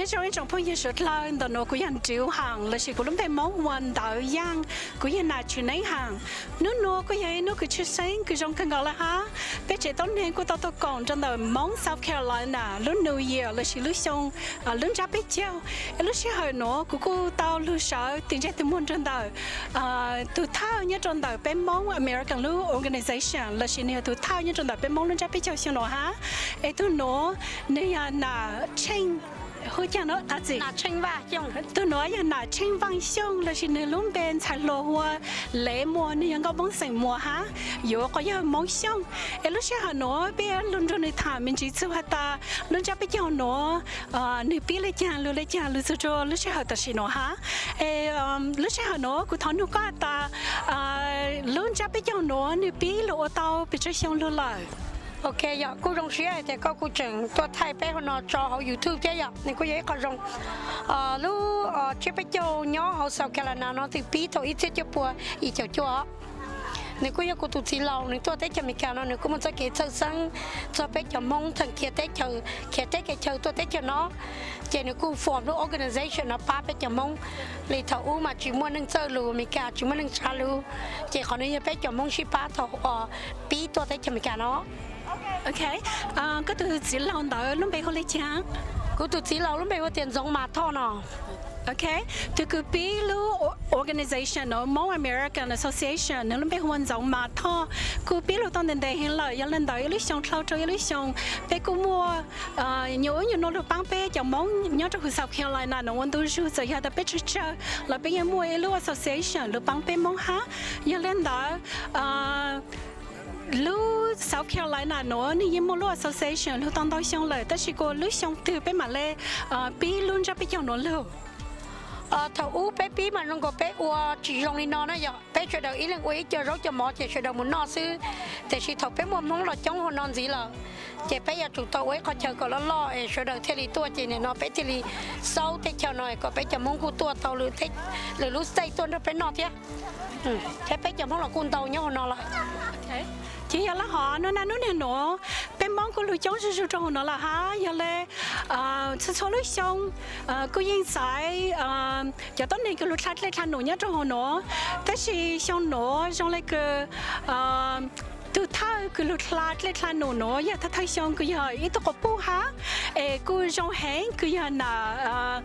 Nyob zoo ib tsoom phooj ywg suav dlawg, ntawm nuav kuv yog Nriu Haam lossis kuv lub npe Moob hu ua Ntawv Yaaj, kuv yog Nam Tshwm Neeb Haam. Hnub nuav kuj yog ib hnub kws tshwj xeeb kws zoo kawg nkaus le hab. Peb tsev tuab neeg kuj tau tuaj koom rau ntawm Moob South Carolina lub New Year lossis lub xyoo, lub ntsab peb caug. Es lub sij hawm nuav kuv kuj tau lug sawv tig ntsej tig muag rau ntawm tug thawj nyob rau ntawm peb Moob American lub organization lossis nwg yog tug thawj nyob rau ntawm peb Moob lub ntsab peb caug xyoo nuav hab. Es tug nuav nwg yog Nam Tsheej, hu caag nuav qab txim? Tug nuav yog Nam Tsheej Vaaj Xyooj lossis nwg lub npe ntxhais hluas hu ua Lev Muas, nwg yog nkauj Moob xeem Muas hab, yuav quas yawg Moob Xyooj. Es lub sij hawm nuav peb lug nrug nwg tham me ntsis txug has tas lub ntsab peb caug nuav nwg pib le caag lug le caag lug txug rua lub sij hawm tam sim nuav hab. Es lub sij hawm nuav kuv thov nug koj has tas lub ntsab peb caug nuav nwg pib lug ua tau pes tsawg xyoo lug lawm? Ok, yog kuj zoo siab hais tias koj kuj tseem tuaj thaij peb hauv no tso hauv YouTube thiab yom, nws kuj yog ib qho zoo. Lub ntsab peb caug nyob hauv South Carolina no twb pib thaum ib txhiab cuaj pua yim caum cuaj. Nws kuj yog kuv tus txiv laus, nws tuaj teb chaws Amelikas no nws kuj muaj txoj kev txhawj xeeb txog peb cov Hmoob theem khiav teb chaws, khiav teb kev chaw tuaj teb chaws no. Ces nws kuj form lub organization no pab peb cov Hmoob. Li thaum ub mas tsis muaj neeg txawj lus Amelikas, tsis muaj neeg tsav lus, ces qhov no yog peb cov Hmoob sib pab thaum pib tuaj teb chaws Amelikas no. Ok, koj tus txiv laus ntawd lub npe hu le caag? Kuv tus txiv laus lub npe hu tias Ntxoov Mas Thoj no. Ok, tus kws pib lub organization no Hmong American Association nws lub npe hu ua Ntxoov Mas Thoj, kuj pib lug tau ntev ntev heev lawm. Yog le ntawd ib lub xyoo dhau rua ib lub xyoo peb kuj muaj nyuas ub nyuas nuav lug paab peb cov Moob nyob rua huv South Carolina no ua ntu zug. Txawm yog tas peb tsawg tsawg los peb yeej muaj ib lub association lug paab peb Moob hab. Yog le ntawd lub South Carolina nuav nwg yeej muaj lub association lug tau ntau xyoo lawm, tab sis kuas lub xyoo twg peb mam le pib lub ntsab peb caug nuav lug? Thaum ub peb pib mas zoo nkaus peb ua tsis zoo li no na yom, peb sawv daws ib leeg ua ib co zaub co mov ces sawv daws mus noj xwb. Tiam sis thaum peb muaj Hmoob los coob hauv no ntxiv lawm, ces peb yuav tsum tau ua ib qhov chaw kom loj loj es sawv daws thiaj li tuaj, ces nim no peb thiaj li xaub teb chaws no kom peb cov Hmoob kuj tuaj tau lwm lub state tuaj nrog peb noj thiab. Thiab peb cov Hmoob los kuj ntau nyob hauv no lawm. Ces yog le hov nub naj nub nag nuav peb Moob kuj lug coob zuj zug rua hauv no lawm hab. Yog le txhua txhua lub xyoo kuj yeej xaiv cov tuab neeg kws lug dlha dlej dlha num nyob rua hauv nuav, tab sis xyoo nuav zoo le kws tug thawj kws lug dlha dlej dlha num nuav yog thawj thawj xyoo kws yog ib tug quas puj hab, es kuj zoo heev kws yog Nam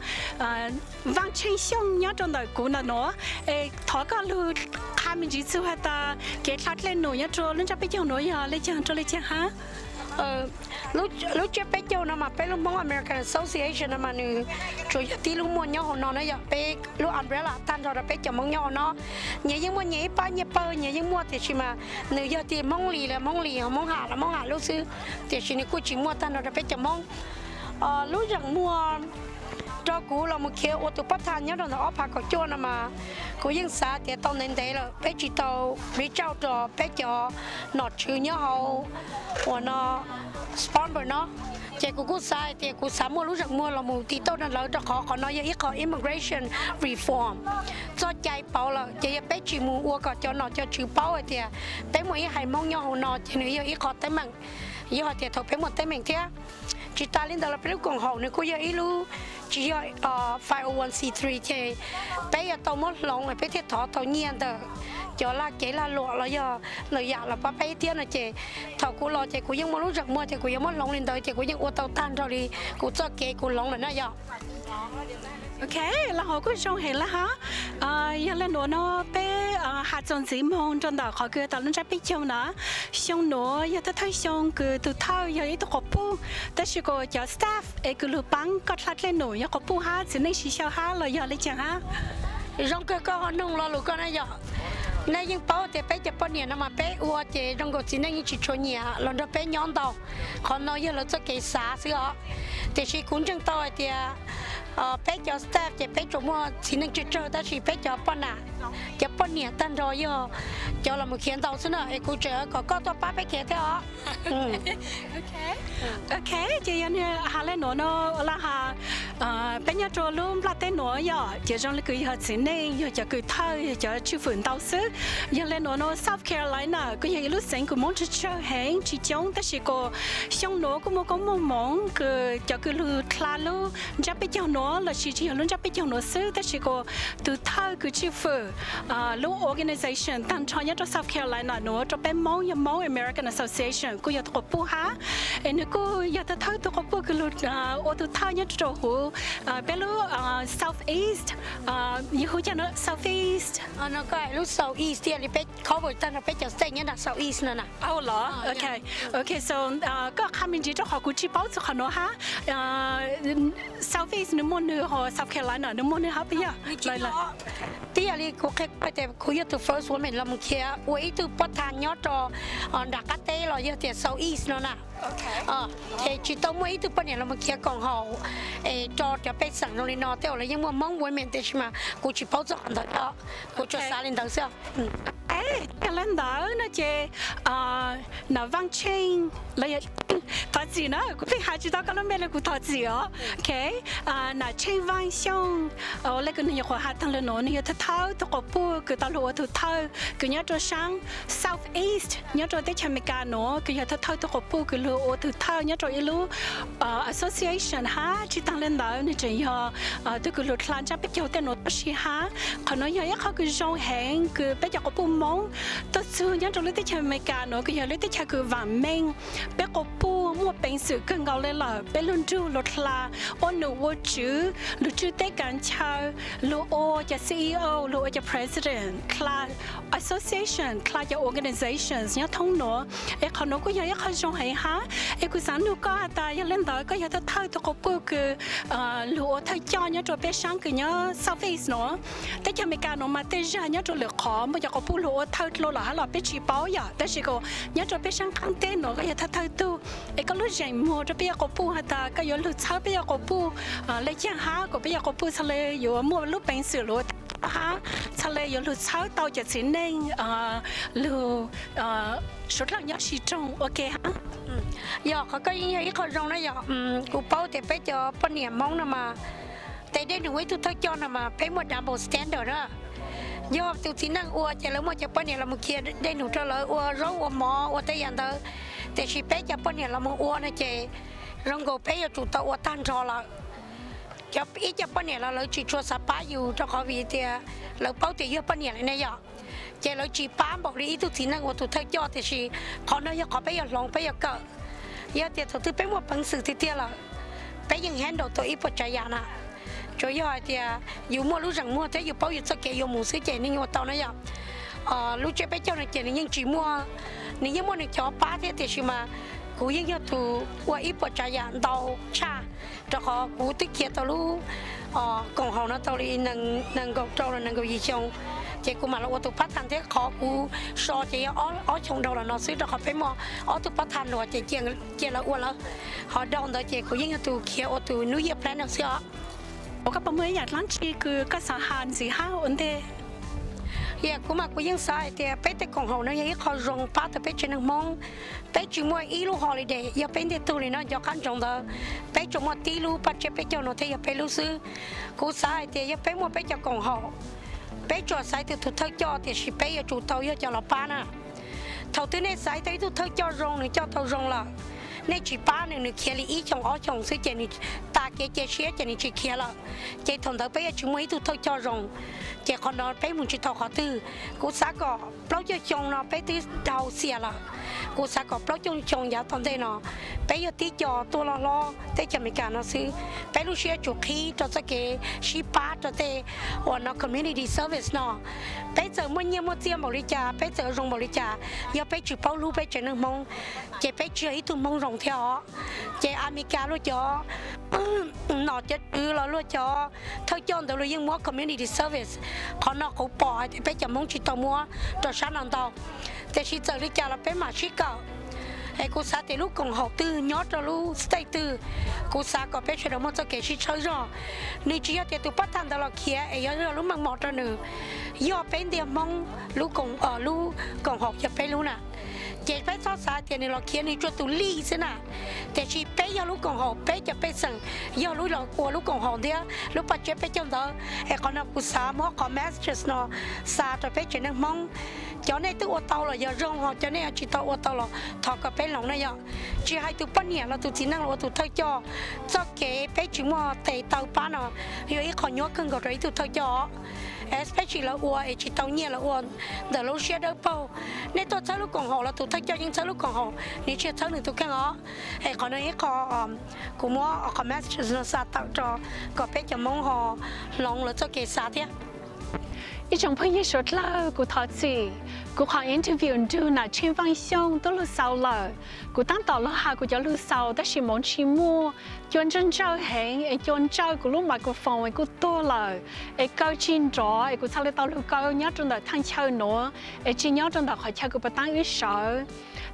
Vaaj Tsheej Xyooj nyob rua ntawm kuv ntawm nuav. Es thov koj lug qha me ntsis txug has tas kev dlha dlej num nyob rua lub ntsab peb caug nuav yog le caag rua le caag hab? Lub ntsab peb caug no mas peb lub Hmong American Association no mas nws tsuas yog tib lub muaj nyob hauv no na yom, peb lub umbrella tag nrho rau peb cov Hmoob nyob hauv no. Nyias yeej muaj nyias ib pab nyiaj pawg, nyias yeej muaj, tiam sis mas nws yog tias Hmoob Lis los Hmoob Lis, Hmoob Ham los Hmoob Ham lub xwb, tiam sis nws kuj tsis muaj tag nrho rau peb cov Hmoob. Lub zeem muag rau kuv los mus khiav ua tus part time nyob rau ntawm ob phav kaum cuaj no mas kuv yeej xav tias tau ntev ntev lawm peb tsis tau reach out rau peb cov nom tswv nyob hauv uas no Spartanburg no. Ces kuv kuj xav hais tias kuv xav muaj lub zeem muag los mus tiv tauj rau lawv, rau qhov qhov no yog ib qho immigration reform, txoj cai pauv lawm. Ces yog peb tsis mus ua kom cov nom cov tswv paub hais tias peb muaj ib haiv Hmoob nyob hauv no ces nws yog ib qho teeb meem. Yog hais tias thaum peb muaj teeb meem thiab, tsis tas li ntawd los peb lub koom haum nws kuj yog ib lub, tsis yog five oh one c three, ces peb yuav tau muab hloov, peb thiaj thov tau nyiaj ntawm cov laj kev lag luam los yog lwm yam los pab peb thiab no. Ces thaum kuv los ces kuv yeej muaj lub zeem muag tias kuv yuav muab hloov li ntawd, ces kuv yeej ua tau tag nrho li kuv txoj kev kuv hloov lawm na yom. Ok, los hauv kuj zoo heev lawm hab. Yog le nuav no peb has txuas ntxiv moog rau ntawm qhov kws tas lub ntsab peb caug na, xyoo nuav yog thawj thawj xyoo kws tus thawj yog ib tug quas puj, tab sis kuas cov staff es kws lug paab koj dlha dlej num yog quas puj hab, txiv neej siv xyaw hab los yog le caag hab? Zoo kawg koj ho noog lo lus koj na yom. Nej yeej paub tias peb cov poj niam no mas peb ua ces zoo nkaus txiv neej yeej tsis tshua nyiam los nrog peb nyob ntau. Qhov no yog lawv txoj kev xav xwb os. Tiam sis kuv ntseeg tau hais tias peb cov staff ces peb tsuas muaj txiv neej tsawg tsawg, tab sis peb cov poj nam, cov poj niam tag nrho yog cov los mus khiav ntau xwb na, es kuv tseem kom koj tuaj pab peb khiav thiab os. Ok, ces yog has le nuav no, ua le has Peb nyob rau lub nplaj teb nuav yog ces zoo li kws yog txiv neej, yog cov kws thawj, yog cov tswj fwm ntau xwb. Yog le nuav nuav South Carolina kuj yog ib lub xeev kws Moob tsawg tsawg heev tsis coob, tab sis kuas xyoo nuav kuj muaj koob muaj hmoov kws cov kws lug dlha lub ntsab peb caug nuav lossis tsis yog lub ntsab peb caug nuav xwb, tab sis kuas tug thawj kws tswj fwm lub organization taag nrho nyob rau South Carolina nuav rau peb Moob yog Hmong American Association kuj yog tug quas puj hab. Es nwg kuj yog thawj thawj tug quas puj kws lug ua tug thawj nyob rau huv peb lub Southeast, yog hu caag nuav Southeast. Lub Southeast thiaj li peb cover taag nrho peb cov state nyob nram Southeast no na. Los, ok, ok, so koj qha me ntsis rau qhov kuv tsis paub txug qhov nuav hab. Southeast nwg muaj nwg, ho South Carolina nwg muaj nwg hab puas yog? Twb yog li kuv qhia koj tias kuv yog tug first woman los mus khiav ua ib tug part time nyob rau nram qab teb los yog tias Southeast no na. Ces tsis tau muaj ib tug poj niam los mus khiav koom haum es rau cov pej xeem zoo li no, tej zaum lawv yeej muaj Hmoob women tab sis mas kuv tsis paub txog qhov ntawd, kuv tsuas xav li ntawd xwb. Yog le ntawd no ces Nam Vaj Tsheej, thov txim na kuv pheej has tsis tau koj lub npe le kuv thov txim os. Ok, Nam Tsheej Vaj Xyooj, le kws nwg nyuam qhuav has taag le nuav, nwg yog thawj thawj tug quas puj kws tau lug ua tug thawj kws nyob rau saab Southeast nyob rau teb chaws Amelikas nuav, kws yog thawj thawj tug quas puj kws lug ua tug thawj nyob rau ib lub association hab tsis taag le ntawd nwg tseem yog tug kws lug dlha ntsab peb caug tej nuav tuab si hab. Qhov nuav yog ib qho kws zoo heev kws peb cov quas puj Moob tuaj txug nyob rau lub teb chaws Amelikas nuav kws yog lub teb chaws kws vaam meej. Peb quas puj muaj peev xwm kawg nkaus le lawm, peb lug nrug lug dlha, ua num ua tswv, lug tswj teb kav chaw, lug ua cov C E O, lug ua cov president, dlha association, dlha cov organizations nyob thoob nuav. Es qhov nuav kuj yog ib qho zoo heev hab. Es kuv xaav nug koj has tas yog le ntawd koj yog thawj thawj tug quas puj kws lug ua thawj coj nyob rau peb saab kws nyob Southeast nuav. Teb chaws Amelikas nuav mas tej zag nyob rau lwm qhov muaj cov quas puj lug ua thawj dlua los hab los peb tsis paub yom, tab sis kuas nyob rau peb saab qaab teb nuav koj yog thawj thawj tug. Es koj lub zeem muag rau peb cov quas puj has tas koj yuav lug txhawb peb cov quas puj le caag hab, kuas peb cov quas puj txhad le yuav muaj lub peev xwm lug ua thawj coj hab txhad le yuav lug txhawb tau cov txiv neej lug suav dlawg nyob siv roog ua ke hab. Yog qhov koj yeej yog ib qho zoo na yog, kuv paub tias peb cov poj niam Hmoob no mas tes dej num ua ib tug thawj coj no mas peb muaj double standard na. Yog tus txiv neej ua ces lawv muaj cov poj niam los mus khiav dej num rau lawv ua zaub ua mov ua tej yam ntawd, tiam sis peb cov poj niam los mus ua no ces zoo nkaus peb yuav tsum tau ua tag nrho lawm. Cov ib co poj niam los lawv tsis tshua xav pab yus rau qhov vim tias lawv paub tias yog poj niam lawm ne yom, ces lawv tsis pab npaum li ib tug txiv neej ua tus thawj coj, tiam sis qhov no yog qhov peb yuav hloov peb yuav kawm. Yog tias thaum twg peb muaj peev xwm tiag tiag lawm, peb yeej handle tau ib puas tsav yam na. Tsuas yog hais tias yus muaj lub zeem muag thiab yus paub yus txoj kev yuav mus xwb ces nws yeej ua tau na yom. Lub tsiab peb caug no ces nws yeej tsis muaj, nws yeej muaj nws cov pab thiab tiam sis mas kuv yeej yog tus ua ib puas tsav yam ntau tshaj, rau qhov kuv twb khiav tau lub koom haum no tau li nees nkaum rau los nees nkaum yim xyoo, ces kuv mam los ua tus part time thiab qhov kuv so ces yog ob xyoo dhau los no xwb rau qhov peb muaj ob tug part time luas ces cia lawv ua lawv, ho dhau ntawd ces kuv yeej yog tus khiav ua tus New Year planner xwb os. Koj puas muaj ib yam dlaab tsi kws koj xav has ntxiv hab ua ntej? Yog kuv mas kuv yeej xav hais tias peb tej koom haum no yog ib qho zoo pab tau peb tsev neeg Hmoob. Peb tsis muaj ib lub holiday, yog peb ntiag tug li no nco qab ntsoov ntawd, peb tsuas muaj tib lub paj tsiab peb caug no thiab yog peb lub xwb. Kuv xav hais tias yog peb muaj peb cov koom haum, peb tsuas xaiv tus tus thawj coj tiam sis peb yuav tsum tau yog cov los pab na. Thaum twg nej xaiv tau ib tug thawj coj zoo nws coj tau zoo lawm, nej tsis pab nws, nws khiav li ib xyoos ob xyoos xwb ces nws tas kev cia siab ces nws tsis khiav lawm, ces thaum ntawd peb yuav tsis muaj ib tug thawj coj zoo, ces qhov no peb mus tsis tau qhov twg. Kuv xav kom plaub caug xyoo no peb twb dhau xiam lawm, kuv xav kom plaub caug xyoo yav tom ntej no peb yog tib co tuaj loj hlob teb chaws Amelikas no xwb, peb lub siab tsum qhib rau txoj kev sib pab rau tej uas no community service no. Peb txawm muaj nyiaj muaj txiaj npaum li cas, peb txawm zoo npaum li cas, yog peb tsis paub hlub peb tsev neeg Hmoob, ces peb tsis yog ib tug Hmoob zoo thiab os. Ces Amelikas luag cov nom cov tswv los luag cov thawj coj ntawd luag yeej muab community service, qhov no kuv pom hais tias peb cov Hmoob tsis tau muab rau sab no ntau. Tiam sis txawm li cas los peb mam sib kawm. Es kuv xav tias lub koom haum twg nyob rau lub state twg, kuv xav kom peb sawv daws muaj txoj kev sib tshawb zog. Nws tsis yog tias tus part time ntawd los khiav es yog lub meej mom rau nws, yog peb ntiag Hmoob lub koom haum yog peb lub na. Ces peb txhob xav tias nws los khiav nws tsuas tus lij xwb na, Tiam sis peb yog lub koom haum, peb cov pej xeem yog lub los ua lub koom haum thiab lub paj tsiab peb caug ntawd. Es qhov no kuv xav muab qhov messages no xa rau peb tsev neeg Hmoob. Cov nej twb ua tau los yog zoo, ho cov nej tsis tau ua tau los thov kom peb hloov na yom. Tsis hais tus poj niam los tus txiv neej los ua tus thawj coj, txoj kev peb tsis muaj tes taw pab no yog ib qho nyuaj kawg nkaus rau ib tug thawj coj. Especially lawv ua es tsis tau nyiaj, lawv ua ntawm lub siab dawb paug. Nej tuaj txhawb lub koom haum los tus thawj coj yeej txhawb lub koom haum, nws thiaj txhawb nws tus kheej os. Es qhov no ib qho kuv muab qhov messages no xa tawm rau kom peb cov Hmoob ho hloov lawv txoj kev xav thiab. Ib tsoom phooj ywg suav dlawg, kuv thov txim, kuv qhov interview nrug Nam Tsheej Vaj Xyooj tuaj lug xaus lawm. Kuv tab tom lug has kuv cov lug xaus tab sis moov tsis muaj, cua ntsawj ntsawj heev es cua ntsawj kuv lub microphone es kuj tuag lawm, es kaw tsis nrov es kuv txhaj le tau lug kaw nyob rau ntawm thaj chaw nuav, es tsis nyob rau ntawm qhov chaw kuv puas taab wb sawv.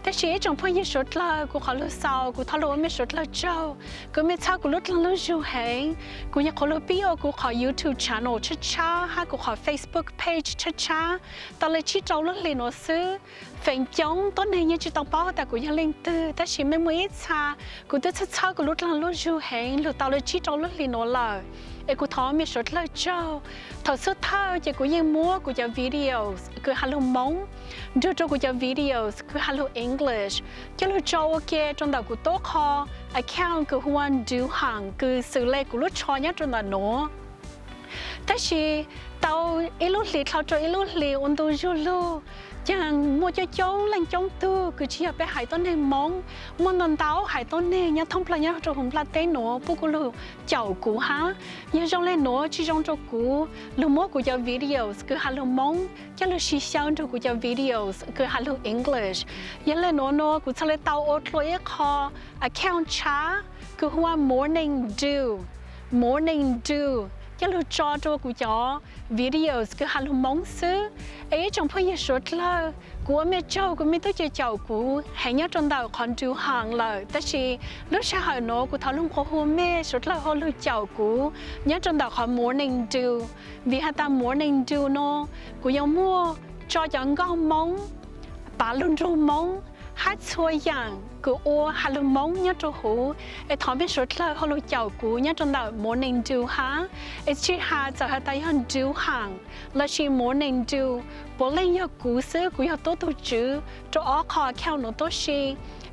Tab sis ib tsoom phooj ywg suav dlawg, kuv qhov lug xaus kuv thov lug ua mej suav dlawg tsaug, kuv mej txhawb kuv lub dlaag lub zug heev. Kuv nyuam qhuav lug pib ua kuv qhov YouTube channel tshab tshab hab kuv qhov Facebook page tshab tshab tau le tsib rau lub hlis nuav xwb. Feem coob tuab neeg yeej tsis tau paub tas kuv yog leej twg, tab sis mej muaj ib txha, kuv twb txhawb txhawb kuv lub dlaag lub zug heev lug tau le tsib rau lub hlis nuav lawm. Es kuv thov mej suav dlawg tsaug. Thaum xub thawj ces kuv yeej muab kuv cov videos kws has lug Moob nrug rau kuv cov videos kws has lug English coj lug tso ua ke rau ntawm kuv tuab qho account kws hu ua Nrug Haam kws xws le kuv lub tsho nyob rau ntawm nuav. Tab sis tau ib lub hlis dlhau rau ib lub hlis ua ntu zug lug, caag muaj coob coob leej coob tug kws tsis yog peb haiv tuab neeg Moob, muaj ntau ntau haiv tuab neeg nyob thoob plawg nyob rau huv nplaj teb nuav puab kuj lug caum kuv hab. Yog zoo le nuav tsis zoo rau kuv lug muab kuv cov videos kws has lug Moob coj lug sib xyaw nrug kuv cov videos kws has lug English. Yog le nuav nuav kuv txhaj le tau ua dlua ib qho account tshab kws hu ua Morning Dew, Morning Dew, coj lug tso rua kuv cov videos kws has lug Moob xwb. Es ib tsoom phooj ywg suav dlawg, kuv ua mej tsaug kws mej tub caum kuv heev nyob rau ntawm qhov Nrug Haam lawm, tab sis lub sij hawm nuav kuv thov lug nqua hu mej suav dlawg ho lug caum kuv nyob rau ntawm qhov Morning Dew, vim has tas Morning Dew nuav kuv yuav muaj tso cov nkauj Moob, pav lug nrug Moob, hab txhua yaam kws ua has lug Moob nyob rau huv. Es thov mej suav dlawg ho lug caum kuv nyob rau ntawm Morning Dew hab. Es tsis has txawm has tas yog Nrug Haam lossis Morning Dew, puav leej yog kuv xwb, kuv yog tub tug tswv rau ob qho account nuav tuab si.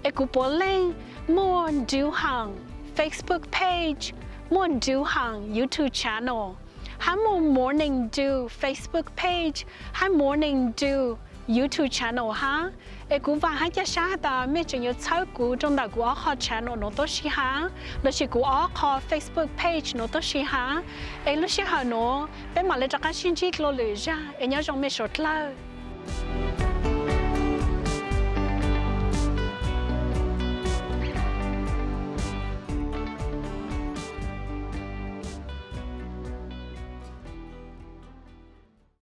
Es kuv puav leej muaj Nrug Haam Facebook page, muaj Nrug Haam YouTube channel, hab muaj Morning Dew Facebook page, hab Morning Dew YouTube channel hab. Es kuv vaam hab ca sab has tas mej tseem yuav txhawb kuv rau ntawm kuv ob qho channel nuav tuab si hab, lossis kuv ob qho Facebook page nuav tuab si hab. Es lub sij hawm nuav peb mam le rov qab sib ntsib dlua lwm zag, es nyob zoo mej suav dlawg.